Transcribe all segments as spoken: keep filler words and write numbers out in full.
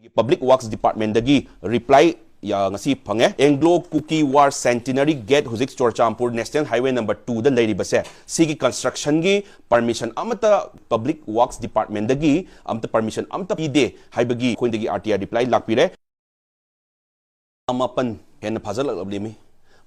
Public Works Departmentꯗꯒꯤ reply ꯉꯁꯤ ꯐꯪꯉꯦ꯫ Anglo Kuki War Centenary Gate, ꯍꯧꯖꯤꯛ ꯆꯨꯔꯆꯥꯟꯄꯨꯔ National Highway number twoꯗ ꯂꯩꯔꯤꯕꯁꯦ, ꯁꯤꯒꯤ constructionꯒꯤ permission ꯑꯃꯠꯇ Public Works Departmentꯗꯒꯤ ꯑꯃꯠꯇ permission ꯑꯃꯠꯇ ꯄꯤꯗꯦ ꯍꯥꯏꯕꯒꯤ ꯑꯩꯈꯣꯏꯗꯒꯤ R T I reply ꯂꯥꯛꯄꯤꯔꯦ꯫ ꯃꯥꯄꯟ ꯍꯦꯟꯅ ꯐꯥꯖꯤꯜꯂꯛꯂꯕꯅꯤ꯫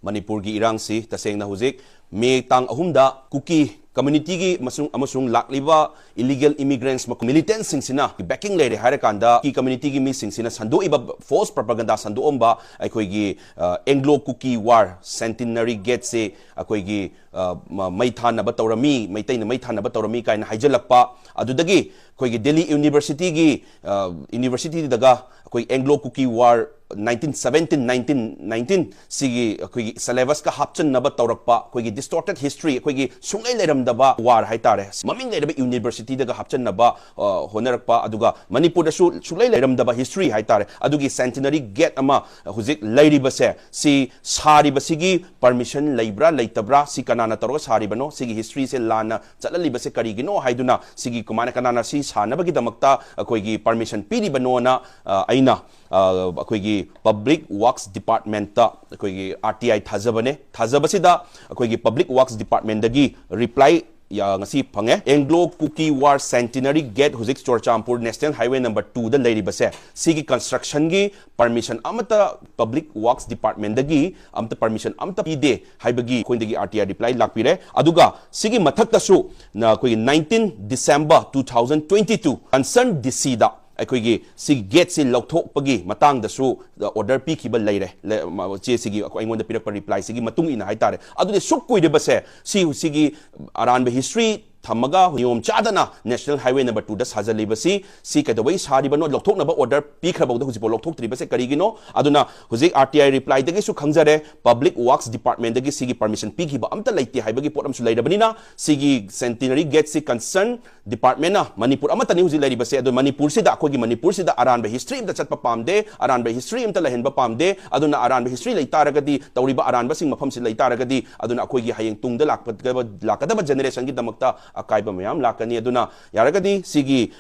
ꯃꯅꯤꯄꯨꯔꯒꯤ ꯏꯔꯥꯡꯁꯤ ꯇꯁꯦꯡꯅ ꯍꯧꯖꯤꯛ ꯃꯦ ꯇꯥꯡ ꯑꯍꯨꯝꯗ ꯀꯨꯀꯤ communityꯒꯤ ꯑꯃꯁꯨꯡ, ꯑꯃꯁꯨꯡ ꯂꯥꯛꯂꯤꯕ illegal immigrants militantꯁꯤꯡꯁꯤꯅ backing ꯂꯩꯔꯦ ꯍꯥꯏꯔꯀꯥꯟꯗ, ꯀꯨꯀꯤ communityꯒꯤ ꯃꯤꯁꯤꯡꯁꯤꯅ ꯁꯟꯗꯣꯛꯏꯕ false propaganda ꯁꯟꯗꯣꯛꯑꯝꯕ ꯑꯩꯈꯣꯏꯒꯤ, ꯑ, Anglo Kuki War Centenary Gateꯁꯦ ꯑꯩꯈꯣꯏꯒꯤ, ꯑ, ꯃ-, ꯃꯩ ꯊꯥꯅꯕ ꯇꯧꯔꯝꯃꯤ, ꯃꯩꯇꯩꯅ ꯃꯩ ꯊꯥꯅꯕ ꯇꯧꯔꯝꯃꯤ ꯀꯥꯏꯅ ꯍꯥꯏꯖꯤꯜꯂꯛꯄ, ꯑꯗꯨꯗꯒꯤ ꯑꯩꯈꯣꯏꯒꯤ Delhi Universityꯒꯤ, ꯑ, universityꯗꯒ ꯑꯩꯈꯣꯏ Anglo Kuki War nineteen seventeen, nineteen nineteen ꯁꯤꯒꯤ ꯑꯩꯈꯣꯏꯒꯤ syllabusꯀ ꯍꯥꯞꯆꯤꯟꯅꯕ ꯇꯧꯔꯛꯄ, ꯑꯩꯈꯣꯏꯒꯤ distorted history, ꯑꯩꯈꯣꯏꯒꯤ ꯁꯨꯡꯂꯩ ꯂꯩꯔꯝꯗꯕ war ꯍꯥꯏꯇꯥꯔꯦ, ꯃꯃꯤꯡ ꯂꯩꯔꯕ universityꯗꯒ ꯍꯥꯞꯆꯤꯟꯅꯕ, ꯑ, ꯍꯣꯠꯅꯔꯛꯄ, ꯑꯗꯨꯒ ꯃꯅꯤꯄꯨꯔꯗꯁꯨ ꯁꯨꯡꯂꯩ ꯂꯩꯔꯝꯗꯕ history ꯍꯥꯏꯇꯥꯔꯦ, ꯑꯗꯨꯒꯤ Centenary Gate ꯑꯃ ꯍꯧꯖꯤꯛ ꯂꯩꯔꯤꯕꯁꯦ, ꯁꯤ ꯁꯥꯔꯤꯕꯁꯤꯒꯤ permission ꯂꯩꯕ꯭ꯔꯥ ꯂꯩꯇꯕ꯭ꯔꯥ, ꯁꯤ ꯀꯅꯥꯅ ꯇꯧꯔꯒ ꯁꯥꯔꯤꯕꯅꯣ, ꯁꯤꯒꯤ historyꯁꯦ ꯂꯥꯟꯅ ꯆꯠꯍꯜꯂꯤꯕꯁꯦ ꯀꯔꯤꯒꯤꯅꯣ ꯍꯥꯏꯗꯨꯅ, ꯁꯤꯒꯤ ꯀꯃꯥꯏꯅ, ꯀꯅꯥꯅ ꯁꯤ ꯁꯥꯟꯅꯕꯒꯤꯗꯃꯛꯇ ꯑꯩꯈꯣꯏꯒꯤ permission ꯄꯤꯔꯤꯕꯅꯣꯅ, ꯑ, ꯑꯩꯅ, ꯑ, ꯑꯩꯈꯣꯏꯒꯤ Public Works Departmentꯇ ꯑꯩꯈꯣꯏꯒꯤ R T I ꯊꯥꯖꯕꯅꯦ꯫ ꯊꯥꯖꯕꯁꯤꯗ ꯑꯩꯈꯣꯏꯒꯤ Public Works Departmentꯗꯒꯤ reply ꯉꯁꯤ ꯐꯪꯉꯦ꯫ Anglo Kuki War Centenary Gate, ꯍꯧꯖꯤꯛ ꯆꯨꯔꯆꯥꯟꯄꯨꯔ National Highway number twoꯗ ꯂꯩꯔꯤꯕꯁꯦ, ꯁꯤꯒꯤ constructionꯒꯤ permission ꯑꯃꯠꯇ Public Works Departmentꯗꯒꯤ ꯑꯃꯠꯇ permission ꯑꯃꯠꯇ ꯄꯤꯗꯦ ꯍꯥꯏꯕꯒꯤ ꯑꯩꯈꯣꯏꯗꯒꯤ R T I reply ꯂꯥꯛꯄꯤꯔꯦ꯫ ꯑꯗꯨꯒ ꯁꯤꯒꯤ ꯃꯊꯛꯇꯁꯨ ꯅ-, ꯑꯩꯈꯣꯏꯒꯤ nineteen December two thousand twenty two concerned D Cꯗ ꯑꯩꯈꯣꯏꯒꯤ ꯁꯤ gateꯁꯤ ꯂꯧꯊꯣꯛꯄꯒꯤ ꯃꯇꯥꯡꯗꯁꯨ order ꯄꯤꯈꯤꯕ ꯂꯩꯔꯦ꯫ ꯂꯦ-, ꯃ-, ꯆꯦꯁꯤꯒꯤ ꯑꯩꯈꯣꯏ, ꯑꯩꯉꯣꯟꯗ ꯄꯤꯔꯛꯄ replyꯁꯤꯒꯤ ꯃꯇꯨꯡ ꯏꯟꯅ ꯍꯥꯏꯇꯥꯔꯦ꯫ ꯑꯗꯨꯗꯤ ꯁꯨꯛ ꯀꯨꯏꯔꯤꯕꯁꯦ, ꯁꯤ, ꯁꯤꯒꯤ ꯑꯔꯥꯟꯕ history ꯊꯝꯃꯒ ꯅꯤꯌꯣꯝ ꯆꯥꯗꯅ National Highway number twoꯗ ꯁꯥꯖꯜꯂꯤꯕꯁꯤ, ꯁꯤ ꯀꯩꯗꯧꯕꯩ ꯁꯥꯔꯤꯕꯅꯣ? ꯂꯧꯊꯣꯛꯅꯕ order ꯄꯤꯈ꯭ꯔꯕꯧꯗ ꯍꯧꯖꯤꯛꯐꯥꯎ ꯂꯧꯊꯣꯛꯇ꯭ꯔꯤꯕꯁꯦ ꯀꯔꯤꯒꯤꯅꯣ? ꯑꯗꯨꯅ ꯍꯧꯖꯤꯛ R T I replyꯗꯒꯤꯁꯨ ꯈꯪꯖꯔꯦ, Public Works Departmentꯗꯒꯤ ꯁꯤꯒꯤ permission ꯄꯤꯈꯤꯕ ꯑꯝꯇ ꯂꯩꯇꯦ ꯍꯥꯏꯕꯒꯤ ꯄꯣꯠ ꯑꯃꯁꯨ ꯂꯩꯔꯕꯅꯤꯅ, ꯁꯤꯒꯤ Centenary Gateꯁꯤ concern departmentꯅ, ꯃꯅꯤꯄꯨꯔ ꯑꯃꯠꯇꯅꯤ ꯍꯧꯖꯤꯛ ꯂꯩꯔꯤꯕꯁꯦ, ꯑꯗꯣ ꯃꯅꯤꯄꯨꯔꯁꯤꯗ, ꯑꯩꯈꯣꯏꯒꯤ ꯃꯅꯤꯄꯨꯔꯁꯤꯗ ꯑꯔꯥꯟꯕ history ꯑꯝꯇ ꯆꯠꯄ ꯄꯥꯝꯗꯦ, ꯑꯔꯥꯟꯕ history ꯑꯝꯇ ꯂꯩꯍꯟꯕ ꯄꯥꯝꯗꯦ꯫ ꯑꯗꯨꯅ ꯑꯔꯥꯟꯕ history ꯂꯩ ꯇꯥꯔꯒꯗꯤ, ꯇꯧꯔꯤꯕ ꯑꯔꯥꯟꯕꯁꯤꯡ ꯃꯐꯝꯁꯤ ꯂꯩ ꯇꯥꯔꯒꯗꯤ, ꯑꯗꯨꯅ ꯑꯩꯈꯣꯏꯒꯤ ꯍꯌꯦꯡ ꯇꯨꯡꯗ ꯂꯥꯛꯀꯗꯕ, ꯂꯥꯛꯀꯗꯕ generationꯒꯤꯗꯃꯛꯇ ꯑꯀꯥꯏꯕ ꯃꯌꯥꯝ ꯂꯥꯛꯀꯅꯤ꯫ ꯑꯗꯨꯅ ꯌꯥꯔꯒꯗꯤ ꯁꯤꯒꯤ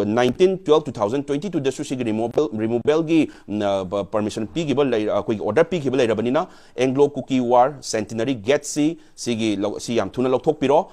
nineteen twelve two thousand twenty two ꯗꯁꯨ ꯁꯤꯒꯤ removal removalꯒꯤ permission ꯄꯤꯈꯤꯕ ꯂꯩ, ꯑꯩꯈꯣꯏꯒꯤ order ꯄꯤꯈꯤꯕ ꯂꯩꯔꯕꯅꯤꯅ, Anglo Kuki War Centenary Gateꯁꯤ ꯁꯤꯒꯤ ꯂꯧ- ꯁꯤ ꯌꯥꯝ ꯊꯨꯅ ꯂꯧꯊꯣꯛꯄꯤꯔꯣ꯫